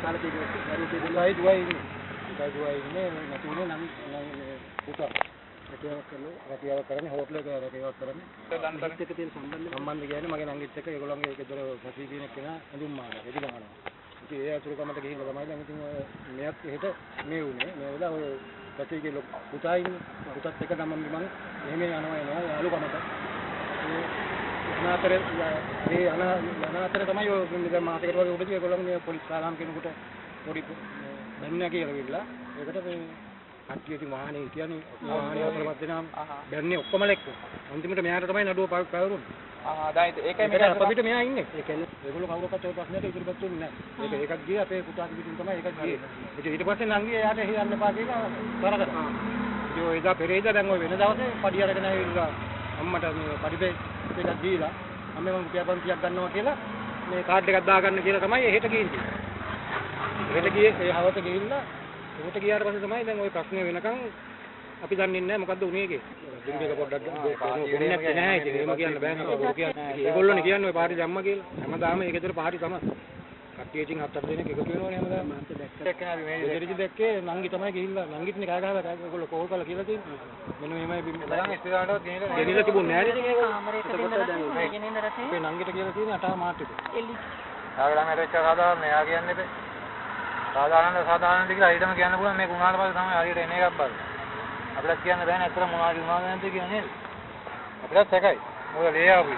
බාල කීපයක් දරුවෝ කීප දෙනයි දුවයි ඉන්නේ. පුතා දුවයි ඉන්නේ නැති වුණේ නම් පුතා රැකියාවක් කරනවා. රැකියාවක් කරන්නේ හෝටල් එක රැකියාවක් කරන්නේ. නංගිත් එක්ක තියෙන සම්බන්ධ කියන්නේ මගේ නංගිත් එක්ක ඒගොල්ලන්ගේ ගෙදර සසී කියන කෙනා ඇඳුම් මානවා. රෙදි ගහනවා. ඉතින් ඒ අතුරුකමට ගිහිල්ලා තමයි දැන් ඉතින් ඔය මෙයත් එහෙට මේ වුණේ. මේ වෙලාව ඔය සසීගේ පුතා ඉන්නේ. පුතත් එක්ක ගමන් බිමන් එහෙම යනවා එනවා යාළුකමට. ඒ යන අතරේ ඒ යන යන අතරේ තමයි ඔය දැන් මාසෙකට වගේ උඩදී ඒගොල්ලන් මේ පොලිස් සාලාම් කෙනෙකුට පොඩි බැන්න කියලා කිව්ලා ඒකට මේ කට්ටිය ඉතින් වාහනේ හිටියනේ. වාහනේ හතරපස් දෙනාම බැන්නේ ඔක්කොම ලෙක්ක. අන්තිමට මෙයාට තමයි නඩුව පැවරුනේ. ආහා දැන් ඒකයි මේක අපිට මෙයා ඉන්නේ. ඒ කියන්නේ ඒගොල්ලෝ කවුරක්වත් ඔය ප්‍රශ්නයට ඉදිරිපත් වෙන්නේ නැහැ. ඒක ඒකක් ගියේ අපේ පුතාගේ පිටින් තමයි ඒකක් ගියේ. ඉතින් ඊට පස්සේ නංගි එයාට එහෙ යන්න එපා කියලා තර කරා. ඉතින් ඔය එදා පෙරේදා දැන් ඔය වෙන දවසේ පඩි අරගෙන ඇවිල්ලා අම්මට මේ පඩි එකක් දීලා අම්මේ මං රුපියල් 500ක් ගන්නවා කියලා මේ කාඩ් එකක් දාගන්න කියලා තමයි එහෙට ගිහින් තියෙන්නේ. එහෙට ගියේ ඒ හවස ගිහිල්ලා එහෙට ගියාට පස්සේ තමයි දැන් ඔය ප්‍රශ්නේ වෙනකන් අපි දන්නේ නැහැ මොකද්ද උනේ කියලා. දුම්රියක පොඩ්ඩක් බොන්නේ නැත්තේ නෑ ඉතින් එහෙම කියන්න බෑනේ බොරු කියන්නේ. ඒගොල්ලෝනේ කියන්නේ ඔය පාටි දැම්මා කියලා. හැමදාම ඒ ගෙදර පාටි තමයි. කට්ටිය ඉතින් හත් අට දෙනෙක් එකතු වෙනවනේ හැමදාම. දැක්කේ අපි මේ ගෙදරදි දැක්කේ නංගි තමයි ගිහිල්ලා නංගිටනේ කෑ ගහලා කෑ ඒගොල්ලෝ කෝල් කරලා කියලා තියෙන්නේ. මෙන්න මෙහෙමයි බලන් ඉස්තිරාටවත් ගෙනිලා නෑ. ගෙනිලා තිබුණේ නෑ ඉතින් ඒගොල්ලෝ. කාමරයක දෙන්න රසේ ගෙනින්න රසේ අපේ නංගිට කියලා තියෙන්නේ 8 මාර්තු. එලි. ආගේ ළමයට එච්චර සාධාරණ නෑ කියන්නේ එපේ. සාධාරණද සාධාරණද කියලා හරියටම කියන්න පුළුවන් මේක උනාට පස්සේ තමයි හරියට එන එකක් බලන්න. අපිටත් කියන්න බෑනේ ඇත්තට මොනවද වුණාද නැද්ද කියලා නේද? අපිටත් සැකයි. මොකද ලේ ආපු.